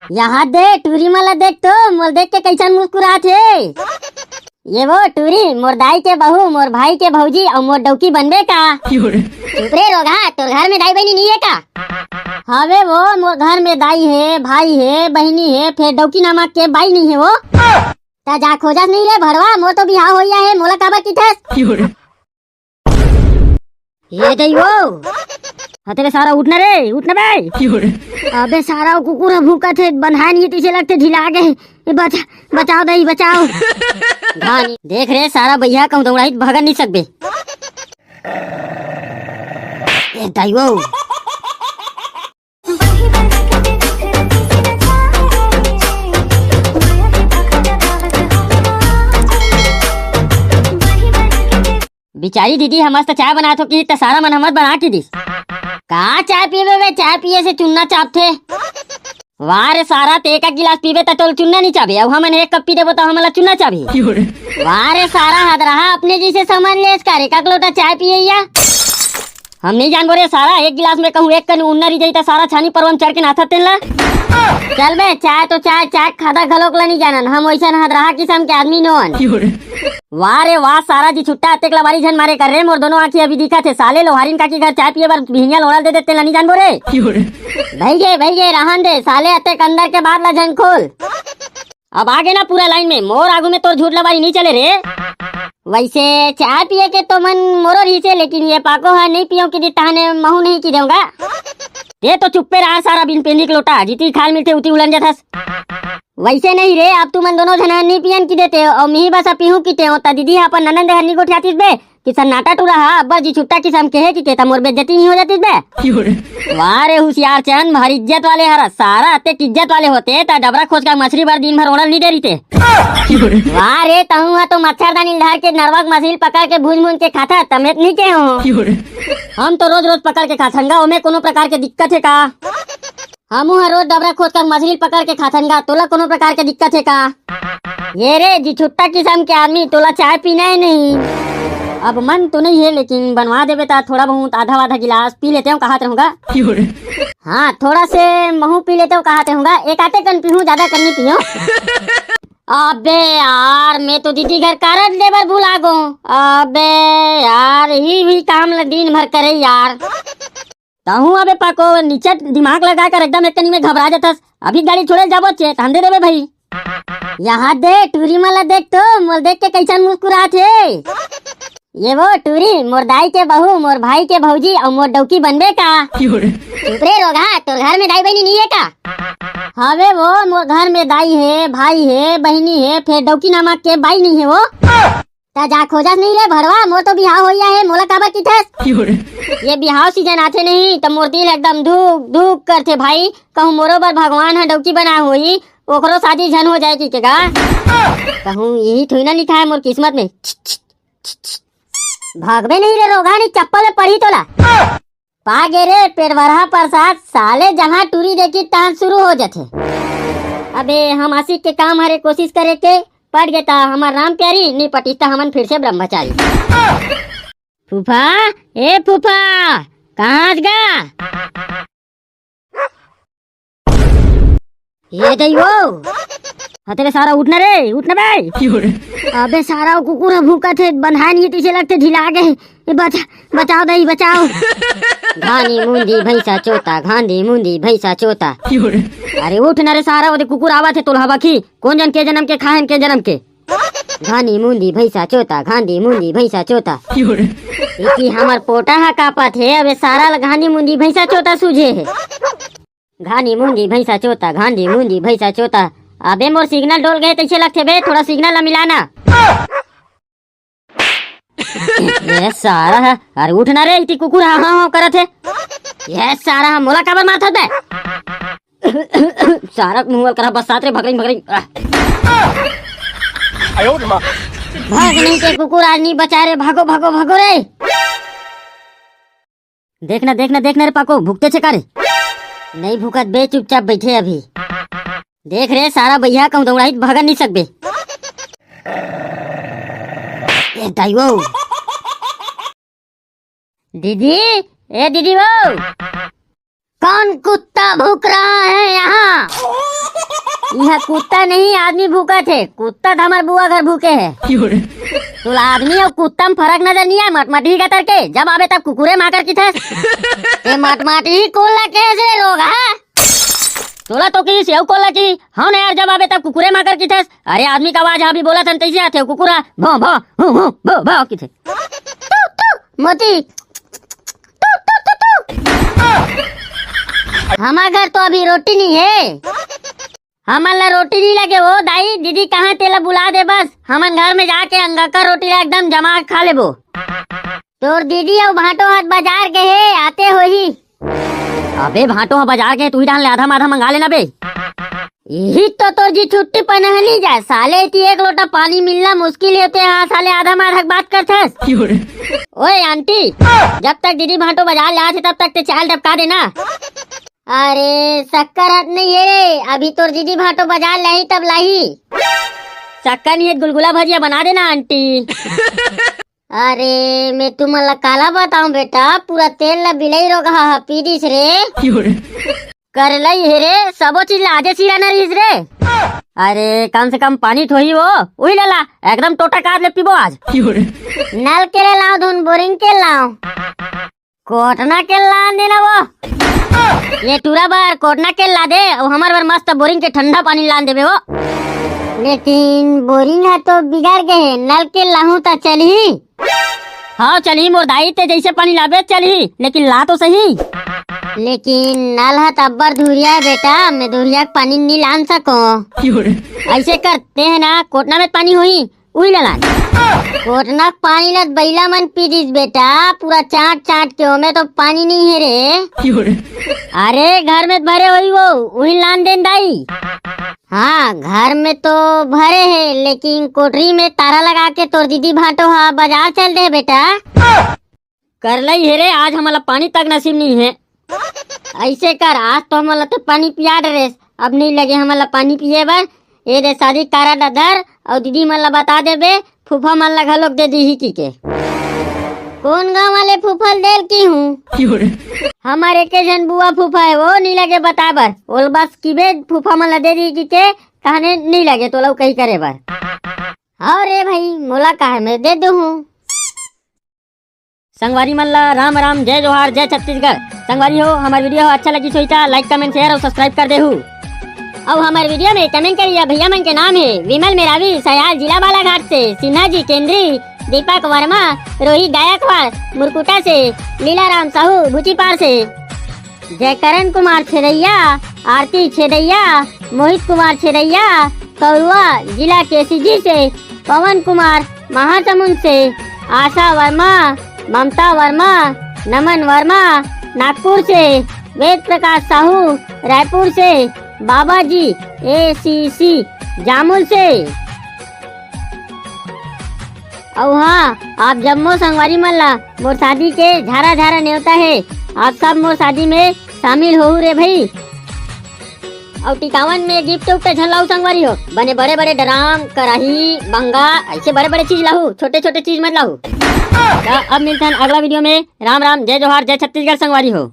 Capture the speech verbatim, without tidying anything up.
यहाँ दे, टूरी मन ला देख तो, मोला देख के कइसन मुस्कुरात हे। ये वो टूरी, मोर दाई के बहू, मोर भाई के भौजी अउ मोर डौकी बनबे का? चुप रे रोगहा, तोर घर में दाई बहिनी नइ हे का? हवे वो, मोर घर में दाई हे, भाई हे, बहिनी हे, फेर डौकी नामक के बाई नइ हे वो। त जा खोजस नहीं रे भड़वा, मोर तो बिहाव होइया हे, मोला काबर किथस? ये दई वो। हते रे सारा, उठ ना रे, उठ ना बे। अबे सारा, वो कुकुर ह भूकत हे, बंधाय नहीं, तइसे लगथे ढिला गे। ए, बचा, बचाव दई, बचाव। धानी, देख रे सारा, बइहा कहूँ दौड़ाही त भगन नहीं सकबे। ए दई वो। बिचारी दीदी ह मस्त चाय बनात हो किहिस त सारा मन हमर बना के दिस। का चाय पीबे बे? चाय पिए से चुन्ना चापथे। वाह रे सारा, ते एक गिलास पीबे त तोल चुन्ना नहीं चाबे, अउ हमन एक कप पी देबो त हमन ला चुन्ना चाबे। वाह रे सारा, हदरहा अपने जइसे समझ लेस का रे, एक लोटा चाय पिए या। हम नहीं जानबो रे सारा, एक गिलास में कहूँ एक कन उन्ना रही जाई त सारा छानी परवा म चढ़ के नाथत तेन ला। चल बे, चाय तो चाय, चाय खादा घलोक ला नहीं जानन, हम वइसन हदरहा किसम के आदमी नोन। वाह रे वाह, सारा जी छुट्टा अतेक लबारी झन मारे कर रे, मोर दोनों आँखी अभी दिखत हे, साले लोहारिन काकी घर चाय पिए बर बिहनिया लोड़ल दे देते ला नहीं जानबो रे। भइगे, भइगे, रहन दे, साले अतेक अंदर के बात ला झन खोल। अब आगे ना पूरा लाइन में, मोर आगू में तोर झूठ लबारी नहीं चले रे। वइसे चाय पिए के तो मन मोरो रहिसे, लेकिन ये पाको ह नहीं पियो कि दी तहाने महू नहीं की देऊंगा। ते तो चुप्पे रहा सारा बिन पेंदी के लोटा, जिती खाल मिलथे उती उलन जाथस। वइसे नहीं रे, अब तुमन दोनों झन नहीं पियन की देते हो, अउ मिही बस पीहूं की ते हो, त दीदी ह अपन ननंद हर नहीं गोठियातिस बे, कि सन्नाटा टूरा हा, अब्बड़ जी छुट्टा किसम के हे कि केता मोर बेइज्जती नहीं हो जातिस बे। वाह रे हुसियार चंद, भारी इज्जत वाले हरा, सारा अतेक इज्जत वाले होते त डबरा खोज का मछली बर दिन भर ओड़ल नहीं दे रहिते। वाह रे, तहूं हा तो मच्छरदानी धर के नरवा के मछली पकड़ के भूंज भूंज के खाता, तमेत नहीं के हो। हम तो रोज रोज पकड़ के खाथन गा, ओमे कोनो प्रकार के दिक्कत हे का? हमू ह रोज डबरा खोद कर मछली पकड़ के खाथन गा, तोला कोनो प्रकार के दिक्कत हे का? ये रे जी छुट्टा किसम के आदमी, तोला चाय पीना हे नहीं। अब मन तो नहीं हे, लेकिन बनवा देबे त थोड़ा बहुत आधा आधा गिलास पी लेते हो कहत रहूंगा। हाँ, थोड़ा से महू पी लेते हो कहत रहूंगा, एक आते कन पीहूं, ज्यादा कन नहीं पीहूं। अबे यार, मैं तो दीदी घर कारड लेबर भुला गो। अबे यार, ही भी काम ला दिन भर करे यार। तहूं अबे पाको, नीचे दिमाग लगा कर एकदम एक कनी में घबरा जाथस। अभी गाड़ी छोड़े जाबो चे, तहन दे देबे भाई। यहाँ दे, टूरी मन ला देख तो, मोल देख के कैसन मुस्कुरात हे। ये वो टूरी, मोर दाई के बहू, मोर भाई के भौजी अउ मोर डौकी बनबे का? चुप रे रोगहा, तोर घर में दाई बहिनी नहीं है का? हवे वो, मोर घर में दाई हे, भाई हे, बहिनी हे, फेर डौकी नामक के बाई नहीं है वो। त जा खोजस नहीं रे भड़वा, मोर तो बिहाव होइया हे, मोला काबर किथस? ये बिहाव सीजन आथे नहीं, त मोर दिल एकदम धुक धुक करथे भाई। कहूँ मोरो बर भगवान ह डौकी बनाए होही, ओकरो शादी झन हो जाए कि के गा। कहूँ यही थोड़ी ना लिखा है मोर किस्मत में। भागबे नहीं रे रोगहा, नहीं चप्पल में पड़ी तोला। पा गे रे पेटभरहा प्रसाद, साले जहाँ टूरी देखी तहाँ शुरू हो जाथे। अबे हम आशिक के काम हरे कोशिश करे के, पट गे ता हमार राम प्यारी, नी पटिस ता हमन फिर से ब्रह्मचारी। फूफा, ए फूफा, कहाँ हस गा? ये दई वो। हते रे सारा, उठ ना रे, उठ ना बे। अबे सारा, वो कुकुर ह भूकत हे, बंधाय नहीं, तइसे लगथे ढिला गे। ए बचा, बचाओ दई, बचाओ। घानी मुंदी भैंसा चोता, घानी मुंदी भैंसा चोता। अरे उठ ना रे सारा, ओदे कुकुर आवत हे, तोला हवा की। कोन जन के जनम के खाहन के जनम के। घानी मुंदी भैंसा चोता, घानी मुंदी भैंसा चोता। इति हमर पोटा ह कापत हे, अबे सारा ल घानी मुंदी भैंसा चोता सूझे हे। घानी मुंदी भैंसा चोता, घानी मुंदी भैंसा चोता। अबे मोर सिग्नल डोल गए तइसे लगथे बे, थोड़ा सिग्नल ला मिला ना। ये सारा ह, अरे उठ ना रे, इति कुकुर हा हा हा करत हे। ये सारा ह, मोला काबर मारथस बे? सारा मुंह वाल करा बस साथ रे भगरिंग भगरिंग। आह। भाग नहीं ते कुकुर आज नहीं बचा रे, भागो भागो भागो रे। देख ना, देख ना, देख ना रे पाको, भुगते छे का रे? नहीं भुगत बे, चुपचाप बैठे अभी। देख रे सारा बइहा, कहूँ दौड़ाही त भगन नहीं सकबे। ए दाई वो। दीदी, ए दीदी वो। कौन कुत्ता भूक रहा है यहाँ? इहाँ कुत्ता नहीं, आदमी भूकत हे। कुत्ता त हमर बुआ घर भूके हे। तोला आदमी अउ कुत्ता म फरक नजर नइ आय, मटमटही गतर के। जब आबे तब कुकुरे माकर किथस। ए मटमटही कोन ला केहेस रे रोगहा? तोला तो किहिस, अउ कोन ला किही? हव ना यार, जब आबे तब कुकुरे माकर किथस। अरे आदमी के आवाज ह अभी बोलत हन तइसे आथे, कुकुर ह भौं भौं हूं हूं भौं भौं किथे। मोती, हमर घर तो अभी रोटी नइ हे। हमन ला रोटी नइ लगे ओ दाई, दीदी कहाँ तेला बुला दे बस। हमन घर में जाके अंगाकर रोटी ला एकदम जमा के खा लेबो। तोर दीदी अउ भांटो ह त बजार गे हे, आते होही। अबे भांटो ह बजार गे, तुही डाहन ले आधा माधा मंगा लेना बे। इही तो तोर जी छुट्टी पनहनी जाय, साले इती एक लोटा पानी मिलना मुश्किल हे, ते हा साले आधा माधा के बात करथस। ओए आंटी, जब तक दीदी भांटो बजार ले आथे तब तक ते चाय ल डबका देना। अरे शक्कर ह त नइ हे रे, अभी तोर दीदी भांटो बजार ले आही तब लाही। शक्कर नइ हे त गुलगुला भजिया बना देना आंटी। अरे मैं तुमन ला काला बताऊं बेटा, पूरा तेल ला बिलई रोगहा ह पी दिस रे। करलई हे रे, सबो चीज ला आजे सिराना रहिस रे। अरे कम से कम पानी तो होही वो, उही ले ला, एकदम टोटा कार ले पीबो आज। नल के ले लाऊं धुन बोरिंग के लाऊं? कोटना के लान देना वो। ये टूरा बर कोटना के ला दे, अउ हमर बर मस्त बोरिंग के ठंडा पानी लान देबे वो। लेकिन बोरिंग ह तो बिगड़ गे हे, नल के लाहूं त चलही? हाँ चलही मोर दाई, ते जइसे पानी लाबे चलही, लेकिन ला तो सही। लेकिन नल ह त अब्बड़ धुरिया हे बेटा, मैं धुरिया के पानी नी लान सकों। अइसे कर, ते हे ना कोटना में पानी होही, उही ला लान। कोटना के पानी ला त बइला मन पी दिस बेटा, पूरा चाट चाट के, ओमे तो पानी नइ हे रे। अरे घर में त भरे होही वो, उही लान देन दाई। हाँ घर में तो भरे हे, लेकिन कोठरी में ताला लगा के तोर दीदी भांटो ह बजार चल दे बेटा। करलई हे रे, आज हमन ला पानी तक नसीब नइ हे। अइसे कर, आज तो हमन ला ते पानी पिया डरेस, अब नइ लगे हमन ला पानी पिए बर। ए दे शादी कारड ला धर, अउ दीदी मन ला बता देबे, फूफा मन ला घलोक दे दीही किके। कोन गांव वाले फूफा ल देल किहूं? हमर एके झन बुआ फूफा हे, वो नइ लगे बताए बर। ओला बस किबे फूफा मन ला दे दीही किके, कहने नइ लगे तोला कहीं करे बर। हव रे भाई, मोला काहे में दे दूहूं। संगवारी मन ला राम राम, जय जोहार, जय छत्तीसगढ़। संगवारी हो, हमर video हो अच्छा लगिस होही त like, comment, share अउ subscribe कर देहू। अउ हमर video में comment करिया भैया मन के नाम हे विमल मेरावी, सयाल, जिला बालाघाट से, सिन्हा जी केंद्री, दीपक वर्मा, रोही गायकवाड़, मुरकुटा से, लीला राम साहू, भुचीपार से, जयकरण कुमार छेदैया, आरती छेदैया, मोहित कुमार छेदैया, कौरुआ, जिला केसीजी से, पवन कुमार, महासमुंद से, आशा वर्मा, ममता वर्मा, नमन वर्मा, नागपुर से, वेद प्रकाश साहू, रायपुर से, बाबा जी, एसीसी, जामुल से। अउ हाँ, आप जम्मो संगवारी मन ला मोर शादी के झारा झारा नेवता हे। आप सब मोर शादी में शामिल होहू रे भई। अउ टिकावन में gift उफ्ट झन लाहू संगवारी हो, बने बड़े बड़े ड्राम, कराही, बंगा, अइसे बड़े बड़े चीज लाहू, छोटे छोटे चीज मत लाहू। त अब मिलथन अगला video में। राम राम, जय जोहार, जय छत्तीसगढ़ संगवारी हो।